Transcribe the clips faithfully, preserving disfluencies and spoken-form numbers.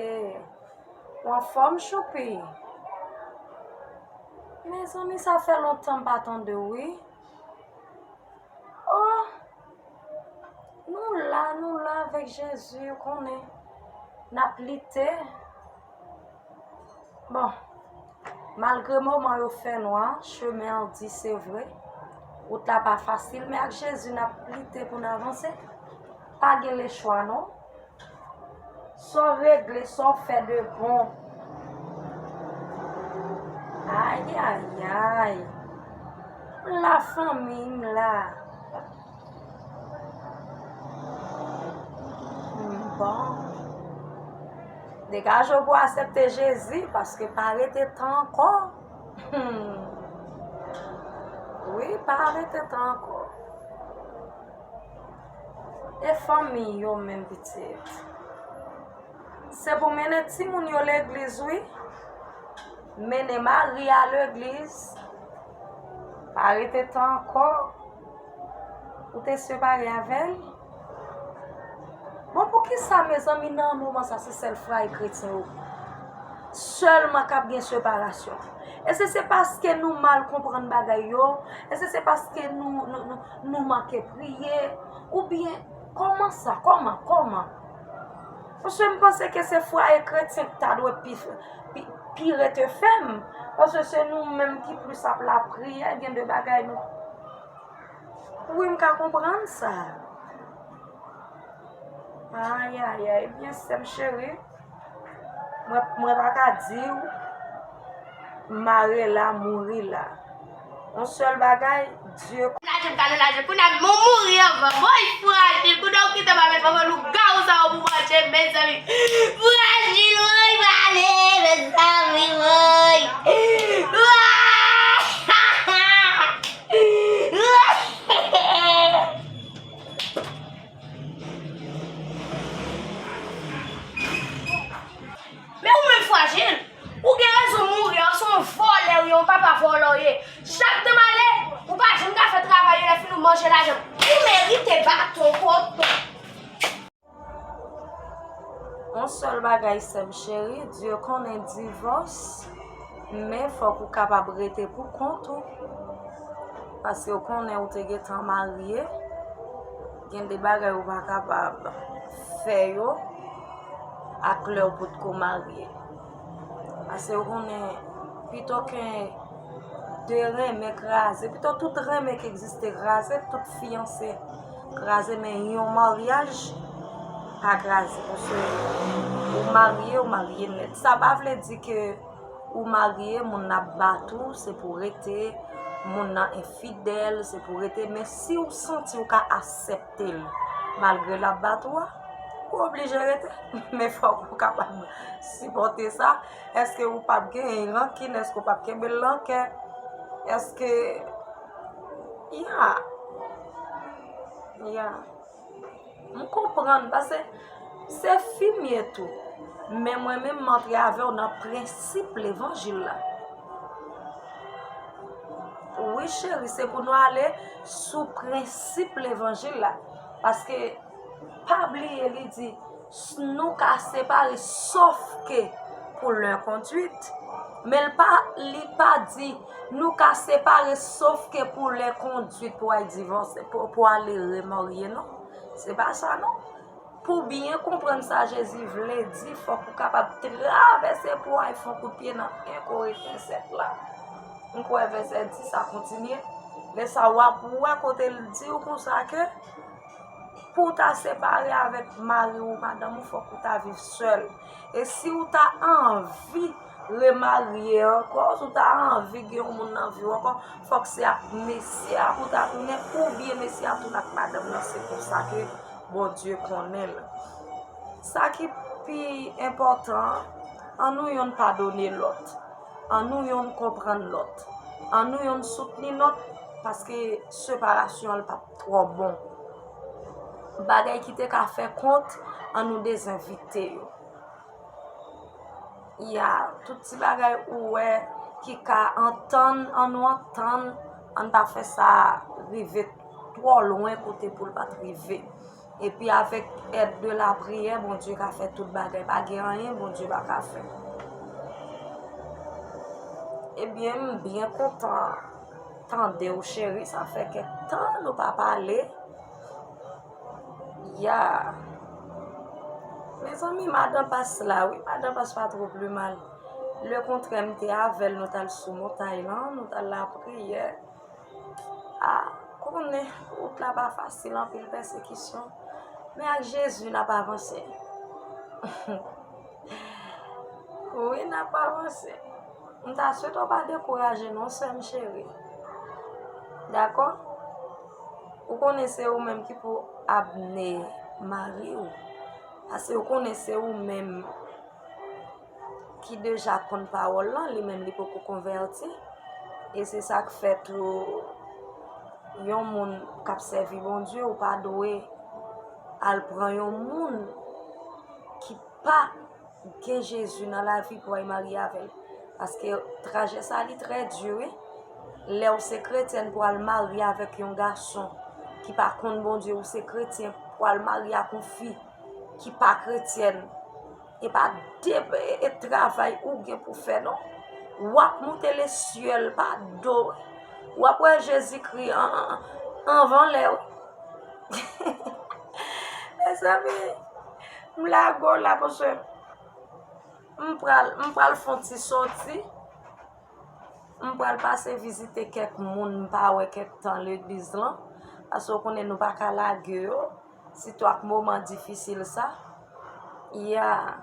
Ou anfòm, Choupi? Mezanmi, sa fè lontan m pa tande w, wi. Oh, nou la, nou la avèk Jezi, ou konnen. N ap lite. Bon, malgre moman yo fè nwa, chemen an di, se vre. Wout la pa fasil, men ak Jezi, n ap lite pou n avanse. Pa gen lechwa, non. Sa w regle, sa w fè de bon. Ayayay. M la, fanmi, m la. Bon. Degaje w pou w aksepte Jezi, paske pa rete tan ankò. Wi, pa rete tan ankò. E fanmi yo menm, pitit? Se pou mennen timoun yo legliz, wi. Mennen mari a legliz. Pa rete tan ankò. Ou te separe avè l? Bon, poukisa, mezanmi, nan moman sa, se sèl fwaye kretyen yo sèlman k ap gen separasyon? Èske se paske nou mal konprann bagay yo? Èske se paske nou, nou, nou, nou manke priye? Oubyen, kòman sa? Kòman? Kòman? Paske m panse ke se fwaye kretyen ki ta dwe pi, pi, pi rete fèm. Paske se nou menm ki plis ap lapriyè, gen de bagay nou. Wi, m ka konprann sa. Ayayay, ebyen, sè m cheri, mwen, mwen pa ka di w mare la, mouri la. Yon sèl bagay, Dye. Laje m kale laje, kounye a m mouri anvan. Woy, frajil, kounye a w kite m avèk manman lougawou sa yo pou manje, mezanmi. Frajil, woy, pale, mezanmi, woy. Woy. Men ou menm frajil, ou gen rezon mouri, ou se yon vòlè, ou yon papa vòlè ou ye. Chak tan m ale, ou pa janm ka fè travay yo, lè fini ou manje lajan. Ou merite baton koton. Yon sèl bagay, sè m cheri, Dye konnen divòs, men fòk ou kapab rete pou kont ou. Paske ou konnen ou te gentan marye, gen de bagay ou pa kapab fè yo ak lè ou potko marye. Paske ou konnen, pito ke de renmen kraze, pito tout renmen ki egziste kraze, tout fiyanse kraze, men yon maryaj pa kraze. Paske ou marye, ou marye nèt. Sa pa vle di ke ou marye, moun nan ap bat ou, se pou rete, moun nan enfidèl, se pou rete. Men si ou santi ou ka aksepte l, malgre l ap bat ou a, ou oblije rete. Men fòk ou kapab sipòte sa. Èske ou p ap gen rankin? Èske ou p ap kenbe l nan kè? Èske, ya, ya. M konprann, paske se fi m ye tou. Men mwen menm, m antre avè w nan prensip levanjil la. Wi, cheri, se pou nou ale sou prensip levanjil la. Paske, pa bliye, li di, s-, nou ka separe, sòf ke pou lèkondwit. Men l pa, li pa di, nou ka separe, sòf ke pou lèkondwit, pou al divòse, pou, pou ale remarye, non. Se pa sa, non. Pou byen konprann sa Jezi vle di, fòk ou kapab travèse pou w al fè yon kout pye nan en Korenyen sèt la. M kwè vèsè dis a kontinye. Lè sa a, w ap wè kote l di w konsa ke pou w ta separe avèk mari w, madanm ou, fòk ou ta viv sèl. E si w ta anvi remarye ankò, si w ta anvi gen yon moun nan vi w ankò, fòk se ak mesye a pou w ta tounen, oubyen mesye a tounen ak madanm nan. Se konsa ke Bondye konnen l. Sa ki pi enpòtan, ann nou yonn padone lòt. Ann nou yonn konprann lòt. Ann nou yonn soutni lòt, paske separasyon an p ap twò bon. Bagay ki te ka fè kont, ann nou dezenvite yo. Ya, tout ti bagay ou wè ki ka antann, ann nou antann, ann pa fè sa rive twò lwen kote pou l pa t rive. Epi avèk èd de lapriyè, Bondye ka fè tout bagay. Pa gen anyen Bondye pa ka fè. Ebyen, m byen kontan tande w, cheri. Sa fè kèk tan nou pa pale. Ya. Mezanmi, madan Pas la, wi, madan Pas pa twò pi mal. Lekontrè, m te avè l, nou t al sou montay lan, nou t al lapriyè. A, konnen, wout la pa fasil, anpil pèsekisyon. Men ak Jezi, n ap avanse. Wi, n ap avanse. M ta swete w pa dekouraje non, sè m cheri. Dakò? Ou konnen se ou menm ki pou abne mari w. Paske ou konnen se ou menm ki deja konn pawòl lan, li menm li poko konvèti. E se sa k fè tou, yon moun k ap sèvi Bondye, ou pa dwe al pran yon moun ki pa gen Jezi nan lavi pou w al marye avè l. Paske trajè sa li trè di, wi. Lè w se kretyèn pou w al marye avèk yon gason ki pa konn Bondye, ou se kretyen pou w al marye ak yon fi ki pa kretyèn, e pa de, e, e travay ou gen pou fè, non. W ap moute lesyèl pa do. W ap wè Jezikri an, an, anvan lè, wi. Mezanmi, m lage w la, paske m pral, m pral fè yon ti soti. M pral pase vizite kèk moun m pa wè kèk tan legliz lan, paske w konnen nou pa ka lage yo, sitou ak moman difisil sa. Ya.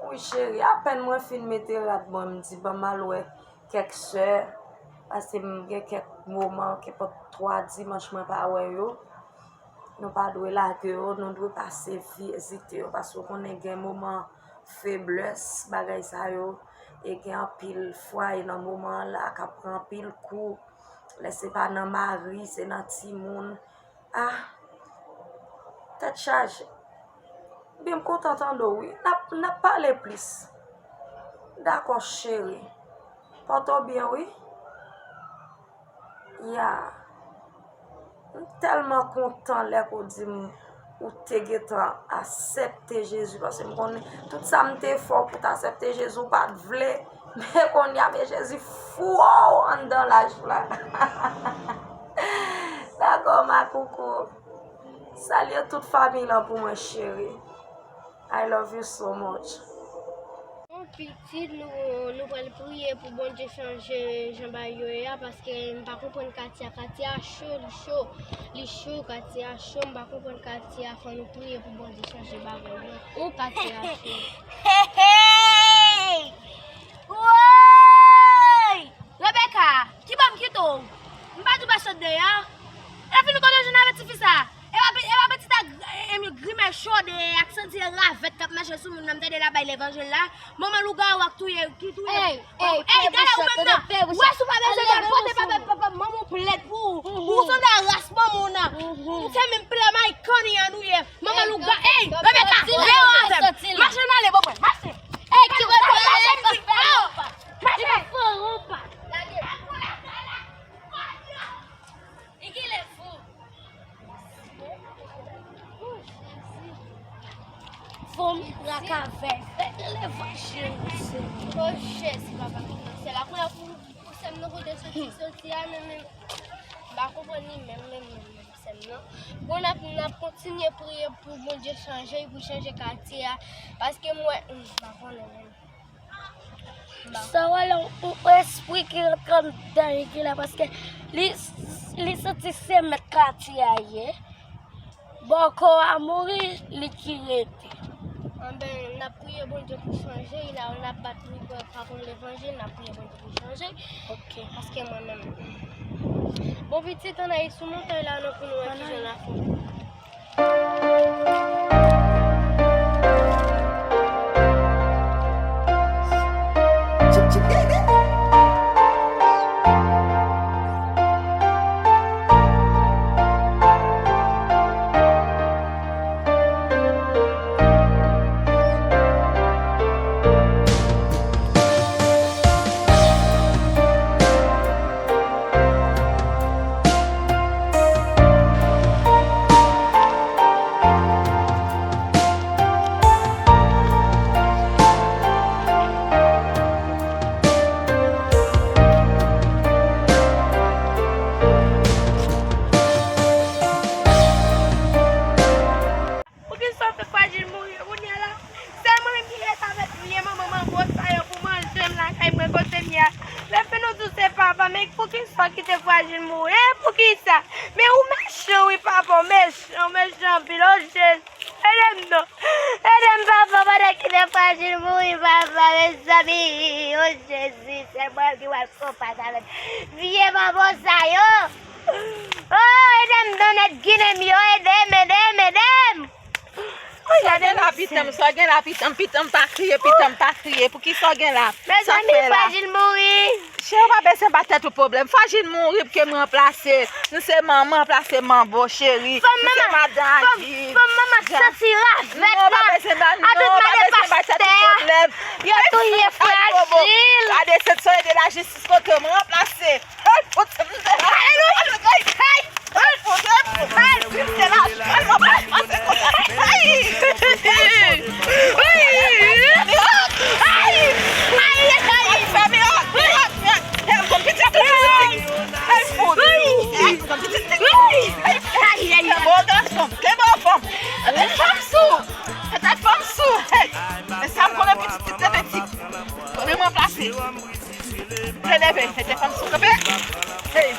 Wi, cheri, apèn mwen fin mete rad mwen, m di, "Ban m al wè kèk sè," paske m gen kèk moman, kenpòt twa dimanch mwen pa wè yo. Nou pa dwe lage yo, nou dwe pase vizite yo, paske w konnen gen moman feblès, bagay sa yo, e gen anpil fwaye nan moman an la k ap pran anpil kou. Lè se pa nan mari, se nan timoun. Ah, tèt chaje. Byen, m kontan tande w, wi. N ap, n ap pale plis. Dakò, cheri. Pòte w byen, wi. Ya. M tèlman kontan lè ke w di m ou te gentan aksepte Jezi, paske m konnen tout sa m te fè w pou w t aksepte Jezi, ou pa t vle. Men kounye a, men Jezi fou anndan laj la. Dakò, ma koukou. Salye tout fanmi lan pou mwen, cheri. I love you so much. Bon, pitit, nou, nou pral priye pou Bondye chanje jan bagay yo ye a, paske m pa konprann katye a. Katye a cho, li cho. Li cho, katye a cho, m pa konprann katye a. Fò nou priye pou Bondye chanje bagay yo. Ou katye a cho. Hey, hey! Woy! Rebecca, ki bò m kite w? M pa di w pa sot deyò. Epi nou kote w jwenn avèk tifi sa? E pa, e pa pitit ak, e, e, grimè cho de, ak santi ravèt k ap mache sou moun nan, m tande l ap bay levanjil la. Manman lougawou ak touye, ki touye. Ey, ey, gade ou menm nan. Wè si w pa bezwen pote papa, papa, manman w plèd pou ou. Ou sanble a ras manman w nan. Ou se menm plan Mike Coney an ou ye. Manman louga, ey, Rebecca, leve w avè m. Mache n ale, bòbòy, mache. Ey, ki Rebecca, mache, m di, oh, mache. Li genlè fou. Fanm trakavè, fè levanjil, Senyè. O Jezi, papa. Se la premyè pou, pou sè m nan kote soti, soti a, men, men, m pa konprann li menm, menm, menm, menm, sè m nan. Bon, n ap, n ap kontinye priye pou Bondye chanje, pou chanje katye a, paske m wè, m pa konnen menm. Sa wè la, yon espri ki rantre anndan Iggy la, paske li, li santi se mèt katye a ye. Bòkò a mouri, li ki rete. Anben, n ap priye Bondye pou chanje, la, n ap bat priye pa kont levanjil, n ap priye Bondye pou chanje. Ok. Paske mwen menm. Bon, pitit, ann ale sou montay la, non, pou nou wè ki jan n a fè. Kite Frajil mouri. E poukisa? Men ou mechan wi papa, ou mechan, ou mechan anpil, o Jezi. Ede m non. Ede m papa, pa ta kite Frajil mouri papa, mezanmi. O Jezi, se mwen ki pral konpat avèk vye manbo sa yo. O, ede m non, nèg Ginen m yo, ede m, ede m, ede m. Sa w gen la, pitit m? Sa w gen la, pitit m? Pitit m pa kriye, pitit m pa kriye. Poukisa w gen la? Sa k fè la? Mezanmi, Frajil mouri. Cheri, ou pa bezwen ba tèt ou pwoblèm. Frajil mouri pou ke m ranplase. Nou se manman, ranplase manbo, cheri. Nou se madan Agi. Fanm manman santi ravèt la. Non, ou pa bezwen ba, non, ou pa bezwen ba tèt ou pwoblèm. Yo touye Frajil. Gade, se soleil de la jistis kote m ranplase. Alelouya! Leve, mete fanm sou kanpe. Hey.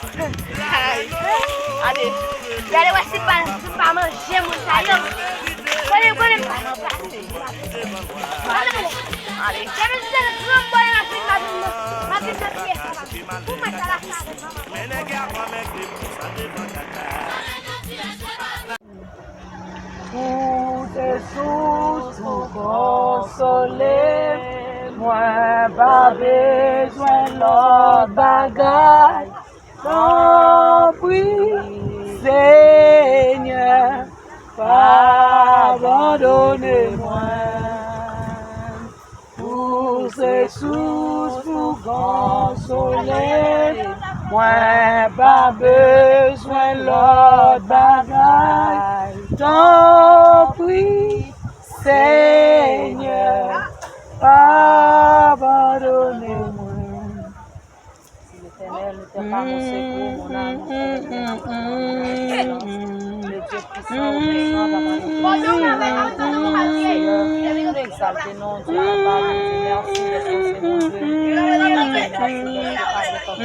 Ay. Gade. Gade wè si pa, si pa manje moun sa yo. Konnen, konnen pa. Ale. Gade si se gran bòy la fin, ma vin, ma vin nan pyès la. Pou mwen sa la sa. Ou se sous pou konsole m, mwen pa bezwen lòt bagay. Tanpri, Senyè, pa abandone mwen. Ou se sous pou konsole m, mwen pa bezwen lòt bagay. Tanpri, Senyè, pa abandone mwen. Letènèl, nou te pa nou sekou, mon âme, le Dieu puissant, obéissant, papa, nou te Seyè, nou egzalte non, Dye papa, nou di mèsi dèske se Bondye. Mèsi, mèsi, papa, de tankou.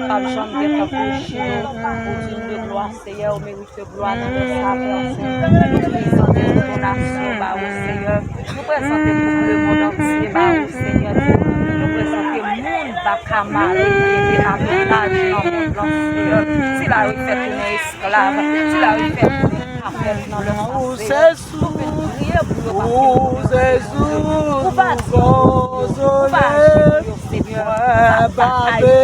Pa janm gen tankou w, Jewova, ou digne de glwa, Seyè, ou merite glwa nan lè sa, Pè Sent. Nou prezante tout donasyon ba ou, Seyè. Nou prezante tout lemonn antye ba ou, Senyè Dye. Nou prezante moun Bakamale ki te avè laj nan mond lan, Senyè. Sila yo ki fè tounen esklav, sila yo ki fè tounen kapèt nan lè sa, Senyè. Nou vin priye pou yo paske nou konnen, Senyè Dye, ou pa di pou yo, ou pa aji pou yo, Senyè. Sa pa Ayiti,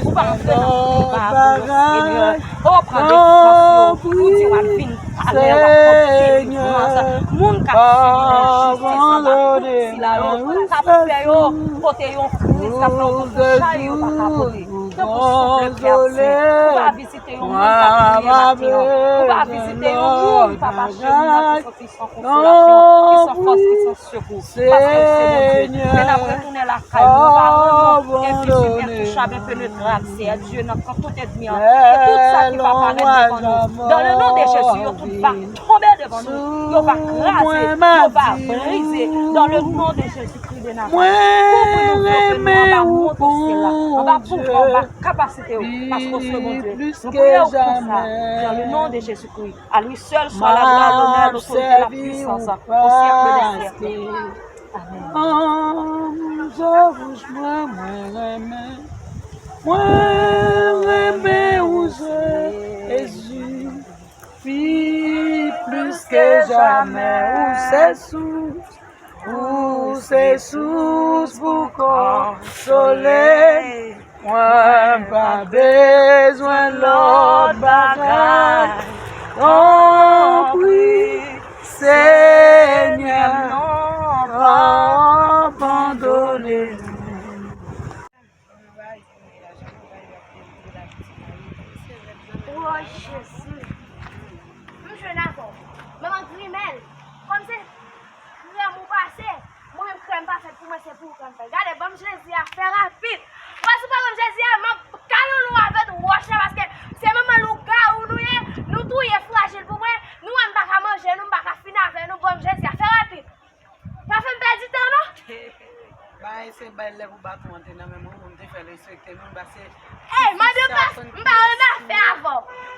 ou pa antre nan kote pa pou yo, Senyè. O, pran desizyon pou di w ap vin talè, w ap pote delivrans. Moun k ap sibi enjistis anba tout sila yo, k ap fè yo pote yon kriz, k ap fè yo pote yon chay yo pa ka pote. Tankou souple Pè Sent, ou pa vizite yon moun k ap kriye maten an. Ou pa vizite yon moun, papa cheri, ki santi san konsolasyon, ki san fòs, ki san sekou. Paske w se Bondye. Men n ap retounen lakay nou, ou pa renmen envizib, entouchab, enpenetrab, Seyè Dye, nan kan tout ènmi an, e tout sa ki pa parèt devan nou. Dans le nom de Jésus, yo tout va tonbe devan nou, yo va kraze, yo va brize. Dans le nom de Jésus-Christ de Nazareth, kouvri nou, Seyè, anba mond ou syèl la, anba pouvwa, anba kapasite w, paske w se Bondye. Nou priye w konsa, dans le nom de Jésus-Christ. À lui seul soit la gloire, l'honneur, l'autorité, la puissance, au siècle des siècles. Amèn. Ann, Jewova, mwen, mwen renmen. Mwen renmen ou, Jezi. Pi plis ke jamè, ou se sous. Ou se sous pou konsole. Mwen pa bezwen lòt bagay. Tanpri, Senyè, pa abandone mwen. O Jezi, m jwenn avè w. Manman grimèl, kòm se krèm ou pase, mwen menm krèm pa fèt pou mwen, se pou ou krèm fèt. Gade, ban m Jezi a, fè rapid. Paske ou pa ban m Jezi a, m ap kaloulou avèk wòch la, paske se manman lougawou nou ye, nou touye Frajil pou mwen, nou wè m pa ka manje, nou m pa ka fin avè nou, ban m Jezi a, fè rapid. Pa fè m pèdi tan non. Bay, se bay lè pou baton an te nan men mwen, pou m te fè l respekte nou, m pase Ey, mande pa, m pa yon afè avè w.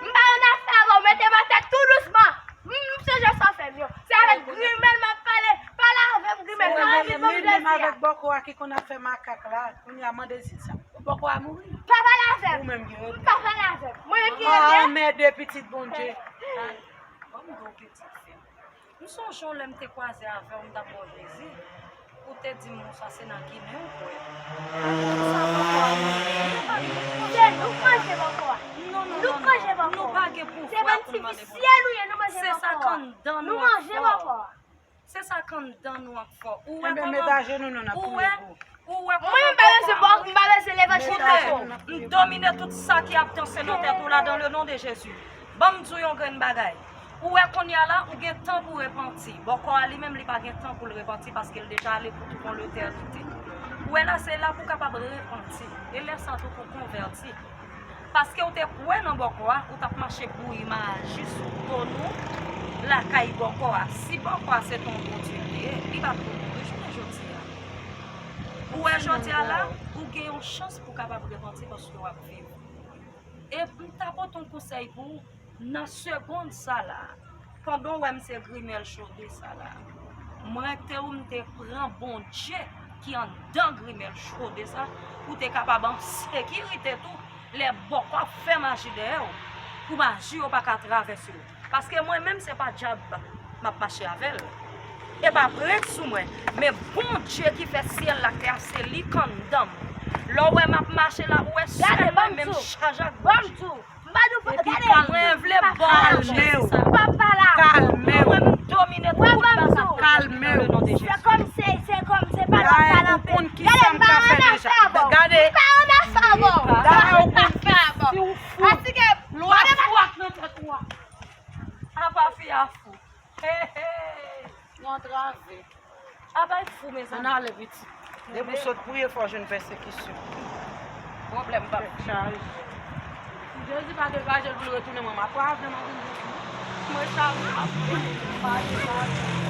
M pa yon afè avè w, mete m atè tou dousman. M, m sonje sa w fè m yo. Se avèk grimèl m ap pale. Pale avè m, grimèl. Sa anvi ban m jodi a. Menm avèk bòkò a ki konn ap fè makak la, kounye a mande si sa. Bòkò a mouri. Pa pale avè m. Ou menm ki rete. Pa pale avè m. Mwen menm ki rete. Anmède pitit Bondye. Ban m di w pitit fi m. M sonje w lè m te kwaze avè w, m t ap ba w Jezi. Ou te di m, sa se nan Ginen ou kwè. Sa bòkò a mouri. Nou pa gen pou fè. Se nou k manje bòkò a. Non, non, non, non. Nou pa gen pou fè pou n mande Bondye. Se bann ti visye nou ye, nou manje bòkò a. Se sa k anndan nou an k fò. Nou manje bòkò a. Se sa k anndan nou an k fò. Ou wè kòman, ou wè, ou wè kòman bòkò a mouri. Mwen, m pa bezwen bòkò, m pa bezwen levanjil bòkò. Koute, m domine tout sa ki ap danse nan tèt ou la, dans le nom de Jésus. Ban m di w yon grenn bagay. Ou wè kounye a la, ou gen tan pou repanti. Bòkò a li menm, li pa gen tan pou l repanti paske l deja ale pou tout yon letènite. Ou wè la, se la pou w kapab repanti. E lè sa tou pou konvèti. Paske w te kwè nan bòkò a, ou t ap mache bouyi maji sou do nou, lakay bòkò a. Si bòkò a se te yon bondye li ye, li pa t pou mouri jounen jodi a. Ou wè jodi a la, ou gen yon chans pou w kapab repanti paske w ap viv. E m ta pote yon konsèy pou ou nan segond sa la, pandan w wè m se grimèl chode sa la, mwen te ou m te pran Bondye ki anndan grimèl chode sa, pou te kapab an sekirite tou, lè bòkò ap fè maji dèyè w, pou maji yo pa ka travèse w. Paske mwen menm se pa dyab m ap mache avè l. E pa prèt sou mwen, men Bondye ki fè syèl la, tè a, se li k anndan m. Lè w wè m ap mache la, ou wè sèl mwen menm chaje ak Bondye. Epi kalme w. Mwen vle ba w Jezi sa. Kalme w. Mwen m domine tout bagay. Kalme w. Se kòm se, se kòm se pa lòt pale anpil. Gade, m pa ann afè avè w. Gade. M pa ann afè avè w. Gade, ou konn si w fou. Lwa fou ak nan tèt ou a. Apa fi a fou. He, he. Nou antrave. Apa y fou, mezanmi. Ann ale, pitit. Depi w sot priye, fò w jwenn pèsekisyon. Pwoblèm pa. Tèt chaje. Si Jezi pa degaje l pou l retounen, mwen m ap pran avyon, m ap vin jwenn li. Mwen chaje, m ap vin.